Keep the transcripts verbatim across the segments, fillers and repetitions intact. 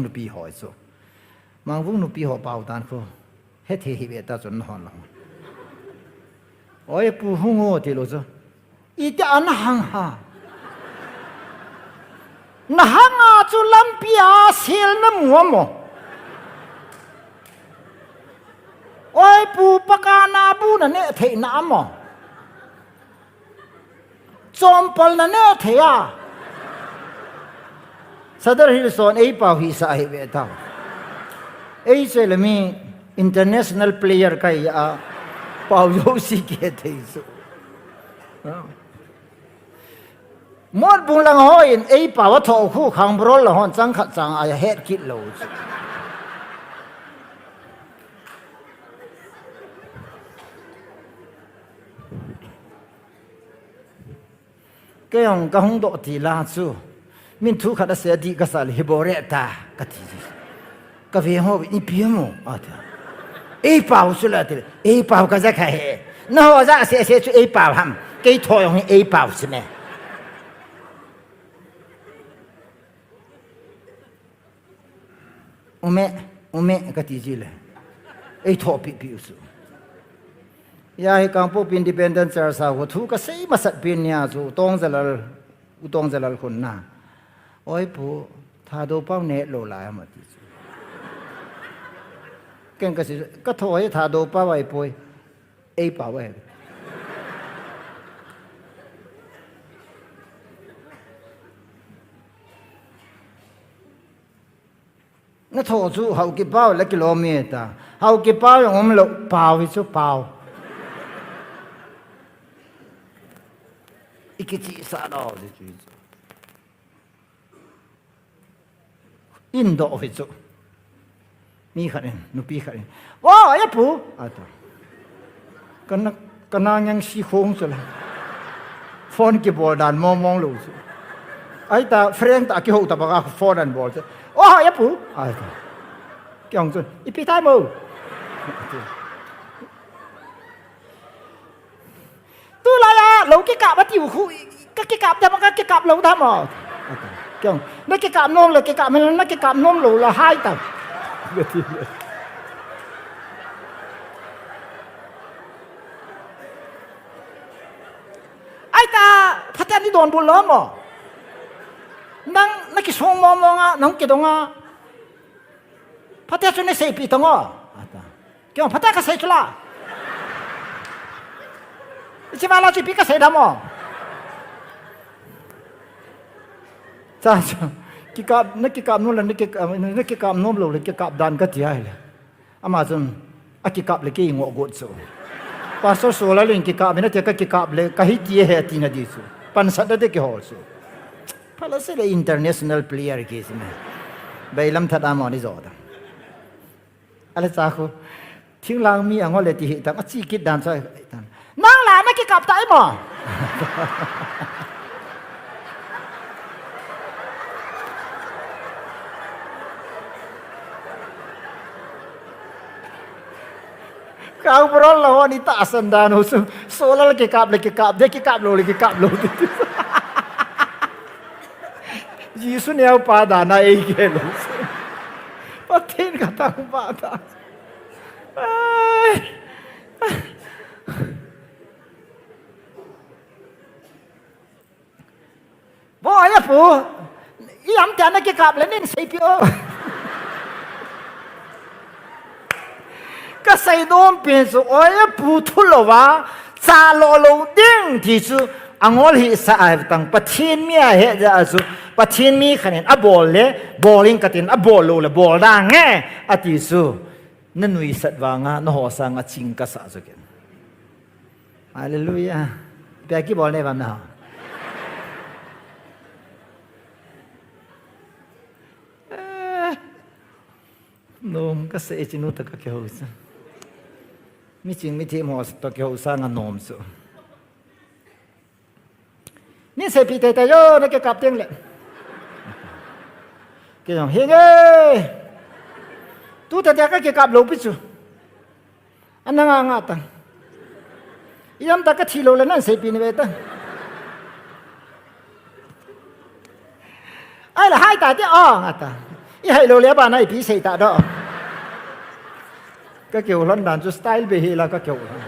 nupi ho chu. Mangvung nupi ho pao dan khu. Hethe hi ve ta chun na hon lo. Oi pu hung o ti lo chu. Iti ana hang ha. Na hang a chu lampi a sel na mu mo. Oi pu pakana bu na ne thei na mo. Chompal na ne thei a. Sadar Hills hon ei pao hi sa hi ve ta. Ei se le mi international player kai a pao yo si ke thei su. Mot bung lang ho in ei pao a tho khu khang brol la hon chang khat chang a het kit lo. Kei jong ka hung doh ti la chu. Min thu khat a se a dih ka sa le hi bore ta ka ti. Ka ve ho ni pi mo a ta. Ei pao chu la ti. Ei pao ka ja kha he. Na ho ja se se chu ei pao ham. Kei tho jong hi ei pao chu me. Ume, ume, ka ti ji le. Ei tho pi pi u su. Ya hi Kangpokpi Independent Church a ho thu ka sei masat pin nia chu Tongjalal, u Tongjalal khun na. Oi pu, Thadou pau ne lo la ma ti chu. Ken ka si, ka tho hi Thadou pau ai poi. Ei pau e. Na tho chu Haokip pau le kilom e ta. Haokip pau jong um lo pau hi chu pau. I kichi sa lo chu chu. In doh hi chu. Mi khat in, nupi khat in. Wo, ya pu. A ta. Kana, kana ngang si khong chu la. Phone kibol dan mong mong lo chu. Ai ta, friend ta kiho ta banga phone an bol chu. Wo, ya pu. A ta. Kiong chu. Ipi tai mo. Tulai a, lo kikap a tiu khu, ka kikap dam, ka kikap lo dam o. Kiong, na kikap nom le kikap, na kikap nom lo la hai ta. Ai ta, phaten ni don bul lo mo. Nang, na kisong mo mo nga, nang kidong nga. Phatea chu nei seipi tang o. Ata. Kiong phatea ka sei chu la. Ichi vala chu ipi ka sei dam o. Cha chu. Kikap, na kikap nom le, na kikap, na kikap nom lo le, kikap dan ka ti ai le. Ama chun, a kikap le kei ngo got chu. Pastor Sola le kikap, na ti ka kikap le, ka hi ti he ti na di chu. Pansat da de kihol chu. Phala se le international player ke si me. Bailam that a mo ni jo da. Ale cha khu. Thinglang mi angol le ti hi tang a chi kit dan cha tan. Nang la na kikap ta i mo. Kau brol la honi ta san dan ho su. Sola le kikap le kikap de kikap lo le kikap lo. Jisu neo pa dana ei ke lo. Pathen ka tang pa ta. Ai. Bo ya pu. I am te na kikap le nin seipi o. Ka sei nom pen chu, oi, a pu thu lo va, cha lo lo ding ti chu, angol hi sa ai tang, Pathen mi a he ja chu, Pathen mi khan in a bol le, bol in ka tin, a bol lo le, bol da nge, a ti chu, na nuisat vanga, na ho sanga ching ka sa chu ken. Hallelujah. Pia ki bol ne vam na ho. Eh. Nom ka sei chinu ta ka kihou sa. Mi ching mi thim ho ta kihou sa nga nom su. Ni seipi te te yo na kikap teng le. Ke jong henge. Tu ta te ka kikap lo pi chu. Ana nga nga ta. Iam ta ka thi lo le nan seipi ni ve ta. Ai la hai ta te o nga ta. I hai lou le abana ipi sei ta doh. Ka keu lhon dan chu style bei hi la ka keu lhon.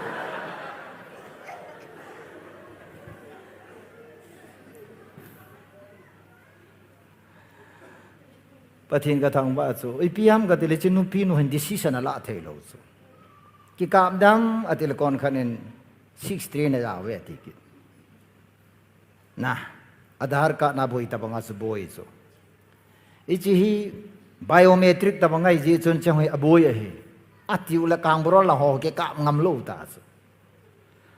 Pathen ka thangvah chu, ipi ham ka ti le chu nupi nu hin decision ala thei lou chu. Kikap dam ati le kon khat in six three na ja ve ati kit. Na, Aadhaar card na boi tabanga chu boi chu. Hiche hi biometric tabanga ijeh chun chang hi aboi ahi. Atiu le kangborol la ho kikap ngam lou ta chu.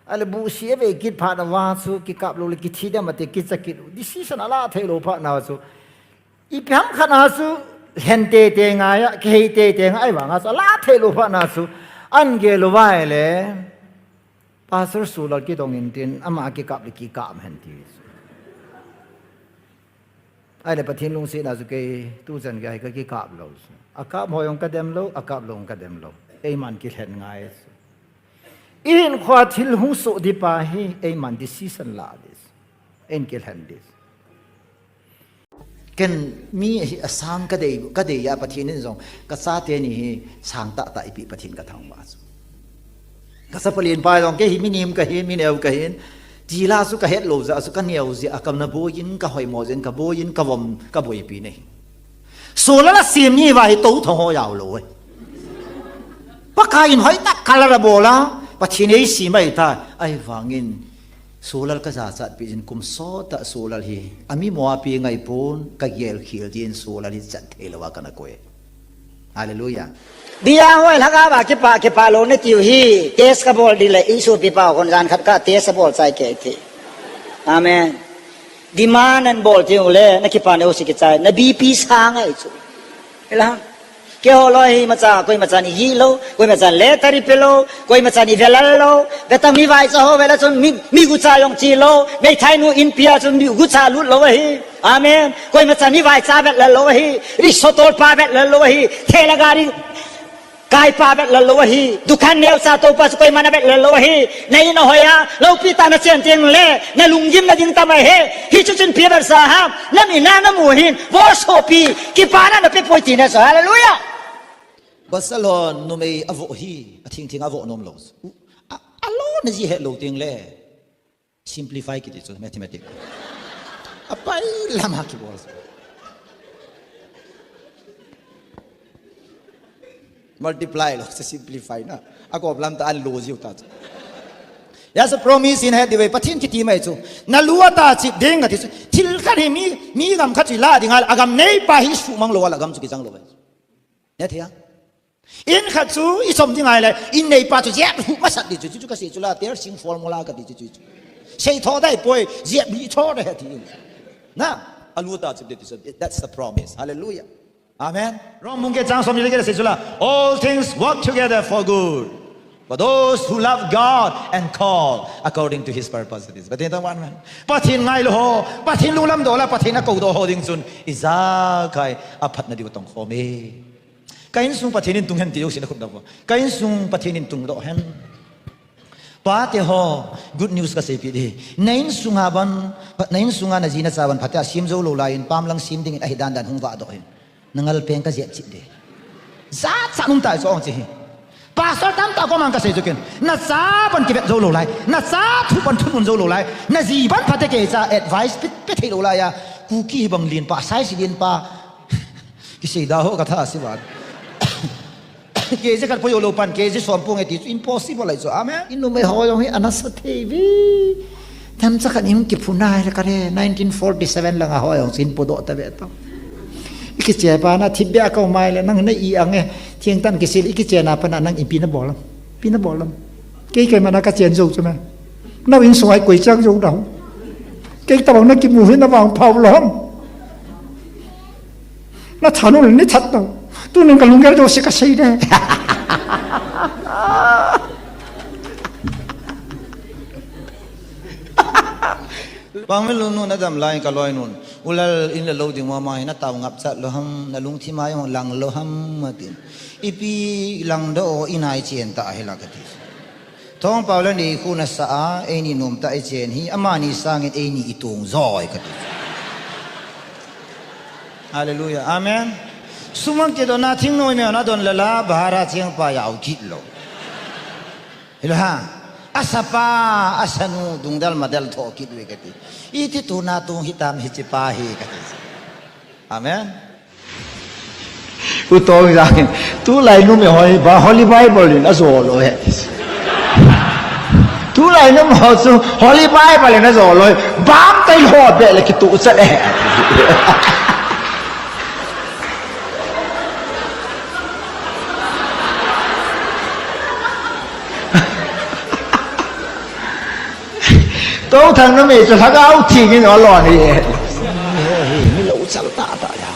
Ahile buhsi ave kit phat na va chu kikap lou le kithi dem ati kicha kit u. Decision ala thei lou phat na chu. Ipi ham khat na chu lhen tei tei ngai a, kihei tei tei ngai vanga chu ala thei lou phat na chu. An gel lou vai le. Pastor Sulal kidong in tin, ama kikap le kikap hen ti. Ahile Pathen lungsetna chu kei, tuchan gei ka kikap lou. Akap ho jong ka dem lou, akap lou jong ka dem lou. Eiman kilhen ngai. Ihinkhoa thil hung soh di pa hi, eiman decision la di. Ein kilhen di. Ken mi hi asang ka dei, ka dei a Pathen in jong, ka chate ni hi sang tah tah eipeh Pathen ka thangvah chu. Ka chapa lenpa jong, kei hi mi nem ka hi, mi neo ka hin, tila chu ka het lou jeh a chu ka neo jeh a, ka na boi in, ka hoimo jeh in, ka boi in, ka vom, ka boipi nei. Solar a sem ni va hi tou tho ho jao lou e. Pakai in hoi tah color a bol a, Pathen ei sem ahi ta, ahivangin, Solar ka jachat pi jin kum sot tah solar hi. Ami mo a pi ngai pon ka gel khel din solar hi chat thei lou a ka na koi. Hallelujah. Bia hoi lhaka ba kipa, kipa lou na tiu hi. Test ka bol di le, isu pi pa hon jan khat ka test bol chai ke thi. Amen. Demand an bol tiu le, na kipa ne usi kichai. Na B P sa ngai chu. Ila. Keiho loi hi imacha, koimacha ni hi lou, koimacha letter i pe lou, koimacha ni velal lou, veta mi vaicha ho vela chun mi, mi gucha jong chi lou, meithai nu in pia chun mi gucha lut lou ahi. Amen. Koimacha ni vaicha vet lal lou ahi, rickshaw tol pa vet lal lou ahi, thela gari kai pa vet lal lou ahi, dukan neocha tou pa chu koiman a vet lal lou ahi, na in a hoi a, loupi tah na chen teng le, na lunggim na ding tam ahi, hichu chun pi vet sa ham, na mi na na mu hin, vo sopi, kipana na pe poi ti na chu. Hallelujah. Pasal hon numei a vo hi, a thing thing a vo nom lou. A, a lo na ji het lou ting le. Simplify kiti chu, mathematics. A pai lam a kibol. Multiply lou, chu simplify na. A kop lam tah a lo jiu ta chu. Hijeh a chu promise in het di ve, Pathen kiti mai chu. Na lu a ta chip ding ati chu. Thil khat hi mi, mi gam khat chu la ding a, a gam nei pa hi sumang lou a la gam chu kijang lou ve. Nethia. In khat chu i chom ding a le, in nei pa chu jep hu masat di chu, chu, chu ka sei chu la, tersing formula ka ti chu, chu, chu. Sei tho dai poi, jep bi tho dai ti. Na, a lu ta chu di chu, that's the promise. Hallelujah. Amen. Rom bung get chang som ni le get sei chu la, all things work together for good. For those who love God and call according to his purpose. Pathen tong wan man. Pathen ngai lou ho, Pathen lunglam doh la, Pathen a kou doh ho ding chun, ijakai a phatna diu tong khom e. Ka insung Pathen in tung hen ti jouse na khut doh vo. Ka insung Pathen in tung doh hen. Pate ho, good news ka seipi di. Na insunga ban, na insunga na ji na cha ban phatea sem jou lou lai in, pam lang sem ding in ahi dan dan hung vah doh hen. Na ngal peng ka jep chip di. Jachat um tai chu ong chi hi. Pastor tamtah koman ka sei chu ken. Na cha ban kivet jou lou lai. Na cha thu ban thunun jou lou lai. Na ji ban phatea kei cha advice pe, pe thei lou lai a. Kuki hi bang lin pa, size lin pa. Kisei da ho ka tha si van. K G khat poi lou pan, K G som pung e ti chu impossible lai chu. Amen. In numei ho jong hi ana sa thei vi. Themcha khat in kiphun a le ka le nineteen forty-seven lang a ho jong chu in podoh ta ve to. I kiche pa na thipbeh a ka um a le nang na i ang e. Thingtan kisil i kiche na pa na nang ipi na bol lam. Pi na bol lam. Kei keima na ka chen jou chu me. Na insung a koi chang jou dau. Kei tabang na kimu hi na vang phau lou ham. Na thanun ni that tau. Tunin ka lunggel jouse ka sei de. Bang min lungnu na dam lai ka loinun. U lal in le lo ding mama hi na tao ngap chat lou ham, na lungthim a jong lang lou ham atin. Ipi lang doh o in a i chen ta hi la ka ti. Thongpao le Neikhu na sa a, eini nom tah i chen hi, amani sangin eini i tong joi ka ti. Hallelujah. Amen. Sum ang kidon a thingnoi mi hon adon le la, bahar a cheng pa jao kit lou. Hilou ham. Asapa, asanu, dungdel madel tho kit uve kati. Iti tuna tung hitam hiche pa hi kati. Amen. U Tong Jang in, tulai numei ho hi Holy Bible in ajo lou e. Tulai numei ho chu Holy Bible in ajo lou e. Bam tai lou be le kitu chat e. Touthang numei chu Lhagao Theng in alon ahi. Hi, hi, mi lou chal tah tah jao.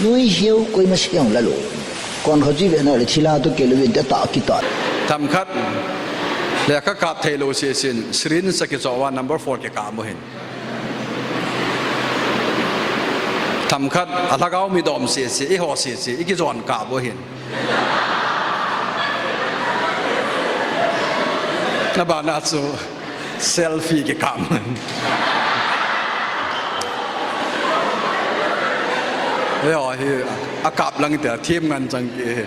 Nuiheu koima siang la lou. Kon kha chi ve na le thila tu ke lou vin ta ta kita. Themkhat, lekha kap thei lou sese in, syringe a kichoh uva number four kikap u hin. Themkhat, a lhagao mi dom sese, eiho sese, i kijon kap u hin. Na bana chu selfie kikap. Eiho hi, akap lang te, thim ngan chang ki.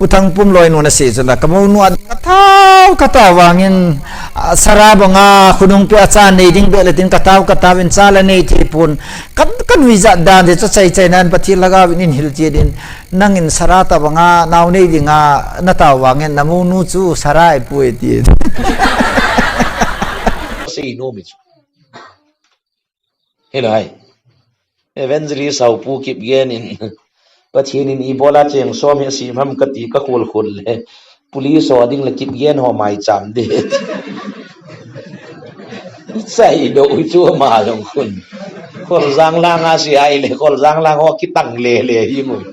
U Thangpum loi nu nasei chu la, ka monu a ka tao, ka tao vangin, a, sara banga khonung pia cha nei ding be le tin ka tao, ka tao in cha la nei thei pon. Ka, ka nuijat dan de chu chai chai nan Pathen lhagao in in hil che din. Nangin sara ta banga nao nei dinga na tao vangin na monu chu sara i pu e ti. Sei nom i chu. Helai. Evangelist Haupu Kipgen in, Pathen in ibola cheng som hi asim ham kati ka khol khol le. Police ho ding le Kipgen ho maicham de. Chai do u chu ma jong khun. Kholjang lang a si ai le, Kholjang lang ho kitang le le hi mun.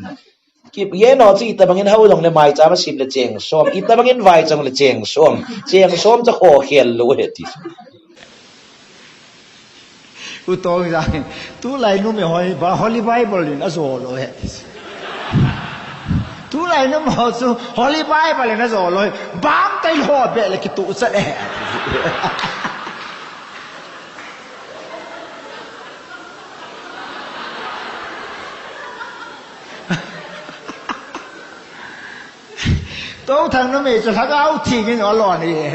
Kipgen ho chu itobang in hao jong le maicham asim le cheng som. Itobang in vai chang le cheng som. Cheng som chu kho khel lou he ti. U Tong Jang in, tulai numei ho hi Holy Bible in ajo lou e. Tulai numei ho chu Holy Bible in ajo lou e. Bam tai lou be le kitu chat e. Touthang numei chu Lhagao Theng in alon ahi.